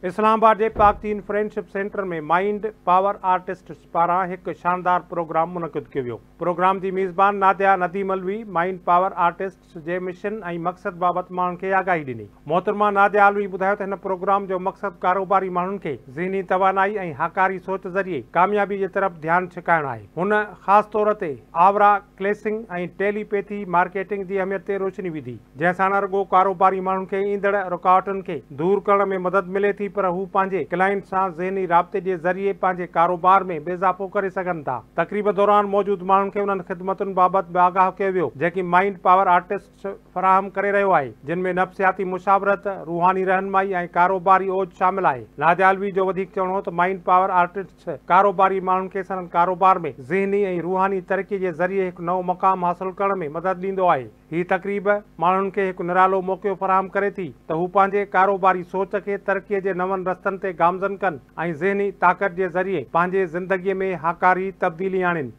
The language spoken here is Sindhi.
اسلام آباد جي پاڪ چين friendship centre ۾ mind power artists پاران هڪ شاندار پروگرام منعقد ڪيو ويو. پروگرام جي ميزبان Nadia Nadeem Alvi mind power artists جي مشن ۽ مقصد بابت ماڻهن کي آگاهي ڏني. محترمه ناديه علوي ٻڌايو ته هن پروگرام جو مقصد ڪاروباري ماڻهن کي ذهني توانائي ۽ هاڪاري سوچ ذريعي ڪاميابي جي طرف ڌيان ڇڪائڻ آهي. هن خاص طور تي آورا ڪليسنگ ۽ ٽيلي پيٿي مارڪيٽنگ جي اهميت تي روشني وڌي، جنهن سان نه رڳو ڪاروباري ماڻهن کي ايندڙ رڪاوٽن کي دور ڪرڻ ۾ مدد ملي ٿي پر هو پنهنجي ڪلائنٽ سان ذهني رابطي جي ذريعي پنهنجي ڪاروبار ۾ به اضافو ڪري سگهن ٿا. تقريب دوران موجود ماڻهن کي انهن خدمتن بابت به آگاهه ڪيو ويو، جيڪي مائينڊ پاور آرٽسٽس فراهم ڪري رهيو آهي، جن ۾ نفسياتي مشاورت، روحاني رهنمائي ۽ ڪاروباري اوج شامل آهي. ناديه علوي جو وڌيڪ چوڻ هو ته مائينڊ پاور آرٽسٽس ڪاروباري ماڻهن کي سندن ڪاروبار ۾ ذهني ۽ روحاني ترقي جي ذريعي هڪ نئون مقام حاصل ڪرڻ ۾ مدد ڏيندو آهي. هي تقريب ماڻهن کي هڪ نرالو موقعو فراهم ڪري ٿي ته هو پنهنجي ڪاروباري سوچ کي ترقي جي نون رستن تي گامزن ڪن ۽ ذهني طاقت جي ذريعي پنهنجي زندگي ۾ هاڪاري تبديلي آڻين.